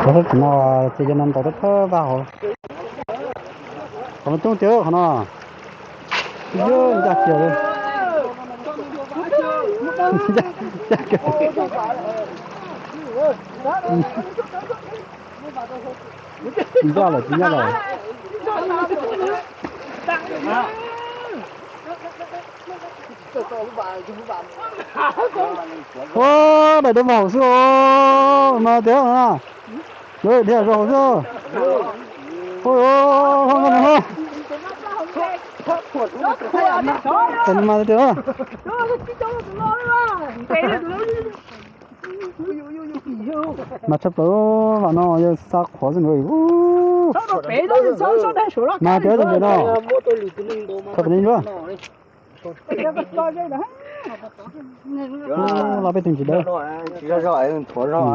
Qhov no ces yog no ntaus thawj thawj vaj hauv. Qhov no coob tiag qhov no. Yog ncaj kiag li. Ncaj kiag. Tsis ncaj lawm, tsis ncaj lawm. Ua, daim dawb vog xwb os, mas tiag na. Lawv dhia zog hauv xwb. Ua, hlob nkauj no hlob. Tes mas tiag. Mas tshaj plaws vam no yog xa qhuav xwb nws. Mas tiag tus ntawm no. Thaum pem ne luaj. Los peb tus ntsis dawb. Mas tau tau.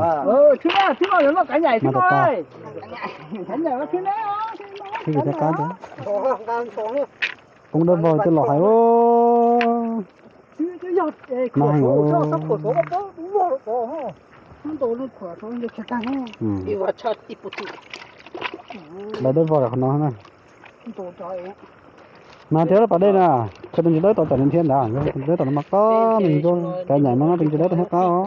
Khib vim thiab qab thiab. Poob dawb vog coj los hais. Mas heev. Daim dawb vog qhov no na. Mas thiab pas dej na, khaws tus ntsis dawb tau tom nws thiab ntag, tus ntsis dawb tom no mas qab nws, kav nyaim no tus ntsis dawb tau thiab qab os.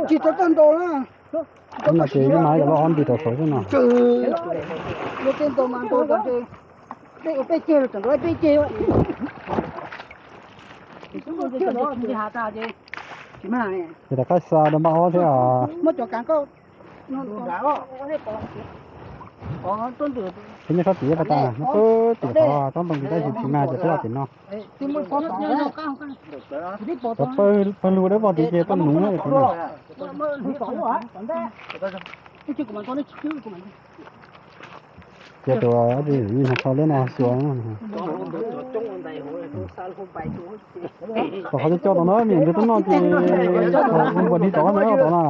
Tsis tau tau ntaus na. Hnub no ces ib mas cov loj ob nti rau saud xwb no. Tej ua peb ceg los tseem nkaus peb ceg. Ces rov qab xa rau npaj ob thiab os. Peb nyob sab tid pas tas no, peb tim qhov tsob ntoo tiv tab sis tsis mag ces peb los tim no. Pawg lug dawb vog tid ces tuaj nuv na. Ces tus ib hnav tsho liab no xyuas. Tom qhov coj coj tau na, me nyuam ntsuag twb noj ces npuas dig tom qab ntawd tod na,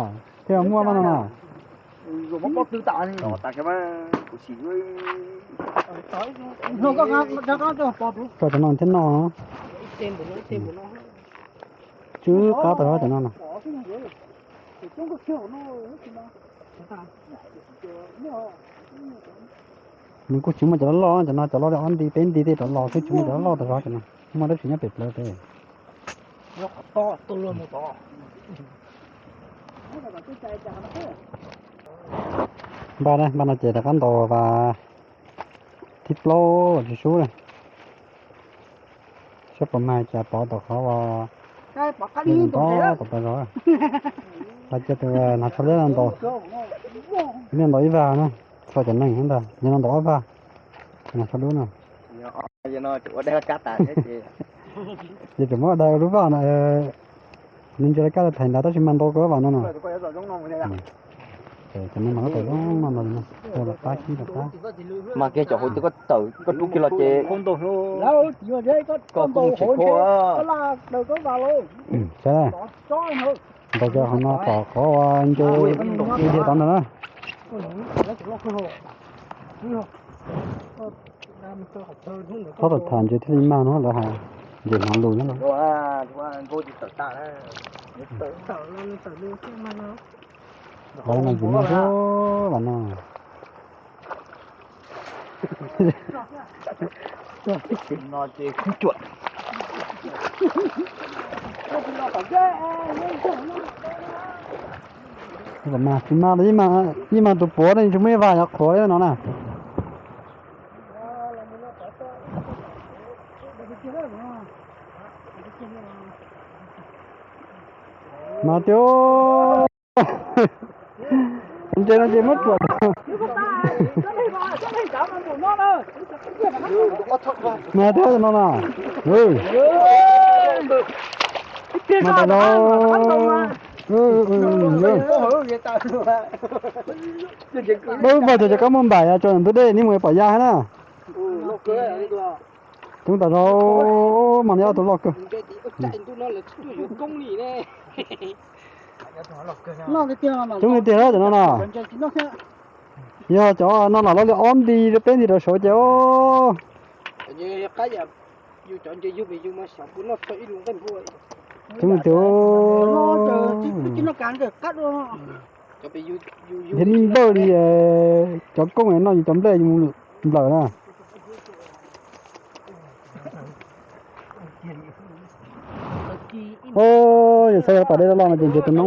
thiaj muaj mas no na. Tso cov no thiab no. Tsw qab tag cov no no. Nws kuj tsis muaj cov loj loj cov no, cov loj li ob nti peb nti tej rov los xwb, tsis muaj cov loj loj tag zog cov no. Muaj tab sis nyob pem plawv pem. Npaj na, npaj no ces rov qab ntaus vas thib plaub tsis sub na. Saib puas mag cas pov tom qhov uas pov tom pas zog. Hais tias tus hnav tsho liab no ntaus, nws ntaus ib vag na, txog cov neeg ntag, yog no ntaus ob vag, hnav tsho dub no. Ces tseem muab daig ua lub vaj no, nws ntsia li kaj li thaiv ntawd tab sis mas ntau kawg vas no no. Ces cov no mas koj tawm zoo no no, rau lawv qab sib rau qab. Mas kiag cov hauv ces koj tawm koj rub kiag los ces koj kuj tsis khuam. Saib, ntaus cov hauv no tom qhov ncau ib dhia tod ntag na. Txhob tawm tham ntses thiaj li mag no lawv hais, ntses hnov lus nyob no. Qhov no ntses mag xwb los no. Mas tsis mag li, ib mag tus puav ne tsis muaj ib vas yuav qhuav li no na. Mas tias ntses no ces muab tsuam. Mas tias no na. Mas tas zog. Vaj cov cov kab muaj npaim tso ntug dej neb mus pom ya na. Tub tas zog, mas neb ob tug loj kawg. Coob tiag tiag cov no na. Yog cov no los loj li ob nti rau peb nti rau saud ces Qab yam yus cov ntses yug pem yus mas xyov puas noj tau ib lub nqaij npua. Coob tiag. Thiab me npawj li cov koob noj yus cov nplej yus mus nplawm na. Yog xav yog pas dej loj loj no ces ntses tus noob.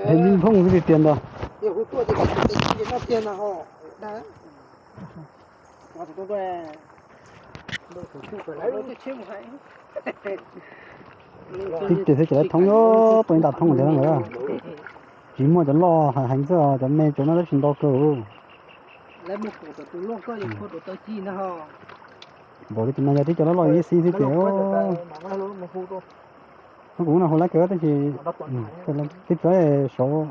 Heev li nphooj xwb tiag tiag ntag. Tib tes xwb ces lawv thoob, tau ib nta thoob tiag na. Tsis muaj cov loj heev xwb, cov me tsuas no tab sis ntau kawg. Npaum li tus no yog tib cov loj loj ib xib xwb ces no kuv no hu lab kawg tab sis tib txawv saud.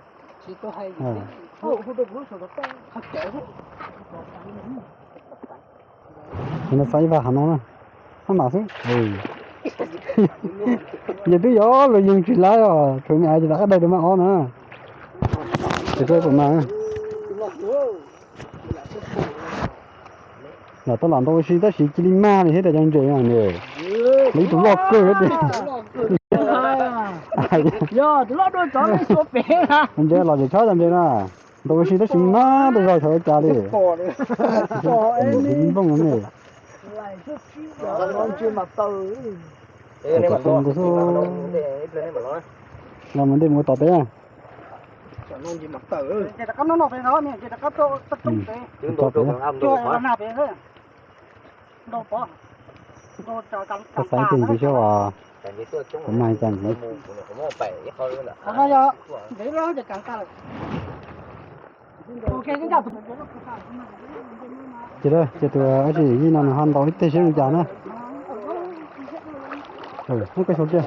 Ces no xa ib vaj hav no na, maj mam xwb. Yog twb yog los yeej tsis lab os, tshuav me ais ces rov qab daig rau maj ob na. Ces rau puas mas. Lam tau lam ntau ua si tab sis cia li mag li thiab tias cov ntses no, ib tug loj kawg tiag. Ntses los zem tshab cov ntses na, ntau ua si tab sis mag tau zog xyov ua cas li. Nplooj no ne. Los mus ntej mus tom peb. Koj xaiv tes ntxiv xwb os, kuv mas ib cas ntxiv. Ces ces tus dab tsi yij no nws ho ntaus ib teg seb zoo cas na. Muab koj xyuas kiag.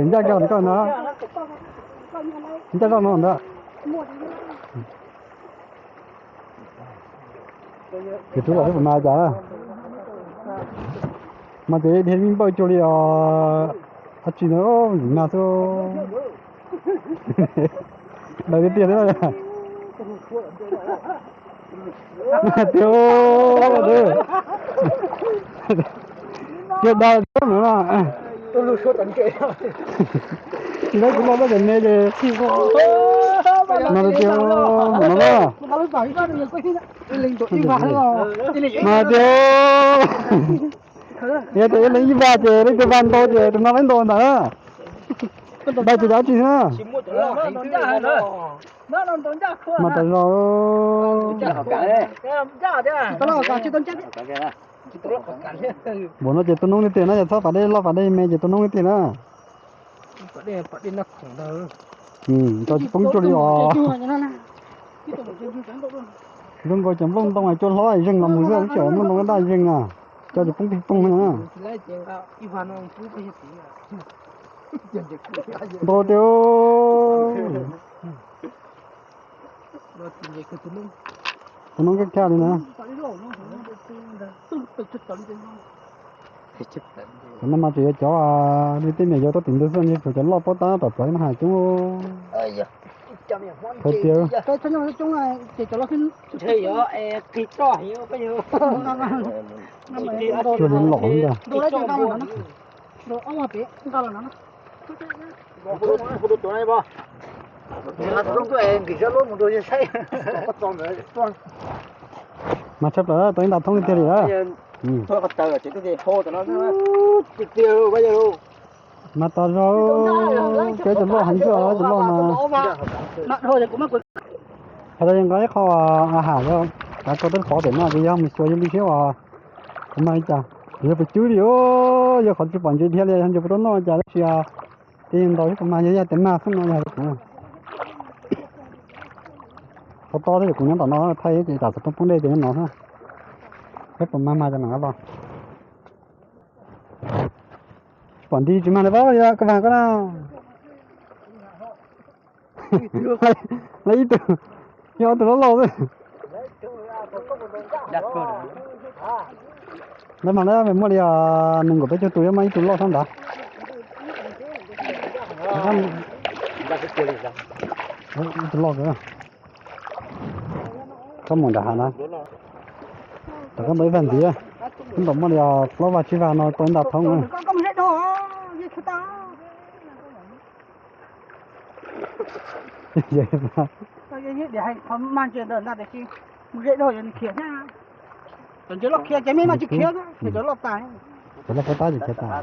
Ncaj koj koj no, ncaj zoj no ntag. Ces rub los seb puas mag cas. Mas ces dhia me npawj cuag li os, dab tsi ntawd ntxim mag xwb. Daws tiag tiag thiab. Tiag, tiag dag no na. Tsis lawv kuv loj loj cov me ces mas tiag no na. Mas tiag, yog tias ib leeg ib vaj ces leej twg vaj ntau ces tus no lawv ntau ntag na. Dag ces dab tsi na. Mas tas zog. Npaum no ces tua noob li tiag na, yog txhob pas dej loj pas dej me ces tua noob li tiag na. Tso tsis poob cuag li os. Zoo nkaus cov nplooj ntoo cua hlob zeeg los mus xwb, tsis yog nplooj ntoo daj zeeg na, tso tsis poob pig poog na. Ntau tiag. Tus noob kab kab li na. Cov no mas tseem yog cov li tej me yuav tuaj tim ntug xwb, tshuav cov loj pob tab tom plawv mas hais coob. Qhov tias cua li los ntag. Mas tshaj plaws tau ib nta thoob tiag li lawm. Mas tas zog, peb cov loj heev xwb, cov loj mas. Qhov no yog nqa ib qho a ham, kav koj twb pov pem no ces yog mus xyuas yog li thiab os. Kuv mas li cas, yog pes cub li, yog qhov tsis pom ntses dhia li yog ntses puas tau noj cas tab sis tej ntau thiab kuv mas yog yog tes mag xwb no yog kuv. Qhov tob thiab kuv nyob tom no thaij ces tsam xov tooj poob dej ces nyob no xwb. Peb puas mag mas cov no los. Pom nti tsis mag li pab, koj mag koj na. Lawv ib tug, yog ob tug loj loj xwb. Lawv mas lawv muaj li nees nkaum peb caug tus, muaj ib tug loj sab nrad. Ib tug loj kawg. Koj mus nram hav na, rov koj ntaus ib vag ntxiv, ntaus muaj li plaub vag tsib vag no tau ib nta thoob na. Cov loj puab tab tsis khiav tas.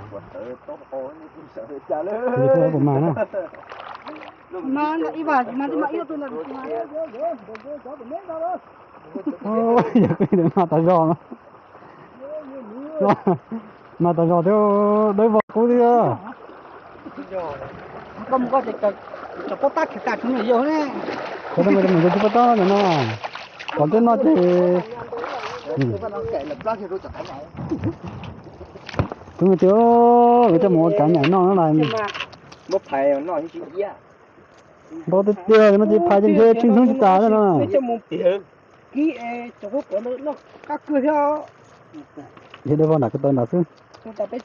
Puas mag na. Yog kuj mag tas zog, mag tas zog thiab dawb vog kub thiab. Koj mus koj cov puab tab khiav tas tsis muaj yus ne. Koj mus cov puab tab no, tom tej no ces tus tias yuav coj mus ua kav nyaim noj no las. Ntau tiag tiag no ces phais ces ntshe tsw hnub tsis tas no. Yog dawb vog nram ko taw nrad xwb. Coob heev.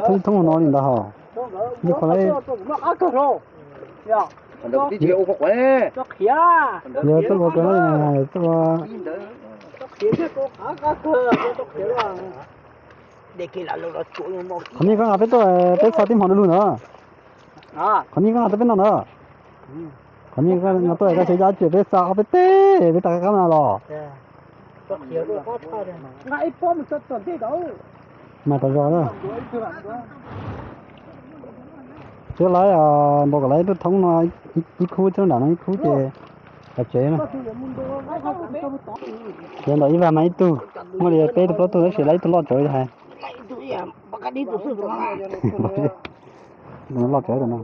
Thoob thoob no li ntawd hos. Yog qhov, yog tuaj ua kawg no, tuaj ua. Qhov me koj nqa peb tuaj, peb xa tib hmo du lug ntawd. Qhov me koj nqa tuaj peb noj ntawd. Qhov me koj nqa tuaj koj xav yog tsiam peb xa ob peb teg peb rov qab na los. Mag tas zog na. Twb laiv npau kom laiv tuaj thoob no ib khub, thoob nram no ib khub ces los tsev na. Ces ntaus ib vag mas ib tug, muaj li peb tug plaub tug tab sis laiv ib tug loj tsawv hais. Loj tsawv no.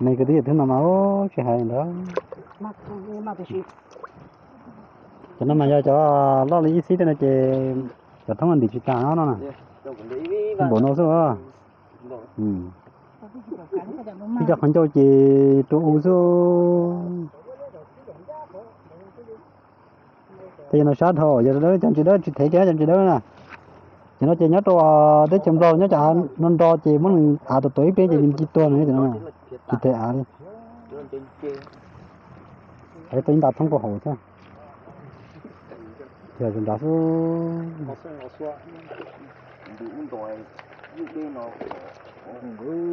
Nws kwv tij yawm twg no mas tsis hais ntawd. Cov no mas yog cov loj li ib xib tej no ces cov thoob no ntim tsis tas no no. Npaum no xwb. Ib co qhov ncauj ces tua u xwb. Ces yog no sab dhau, yog dawb cov ntsis dawb tsis thev kiag cov ntsis dawb na. Ces no ces nyob rau teb chaws Nplog nyob cov av no nro ces muab nws av tuam tuam ib pliag ces nws ci tuag no, tsis thev av li. Tau ib nta thoob kauj haum thiab. Ces nrad xwb.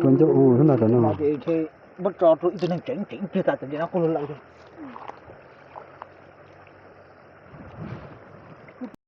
Tua ncauj u xwb ntag cov no.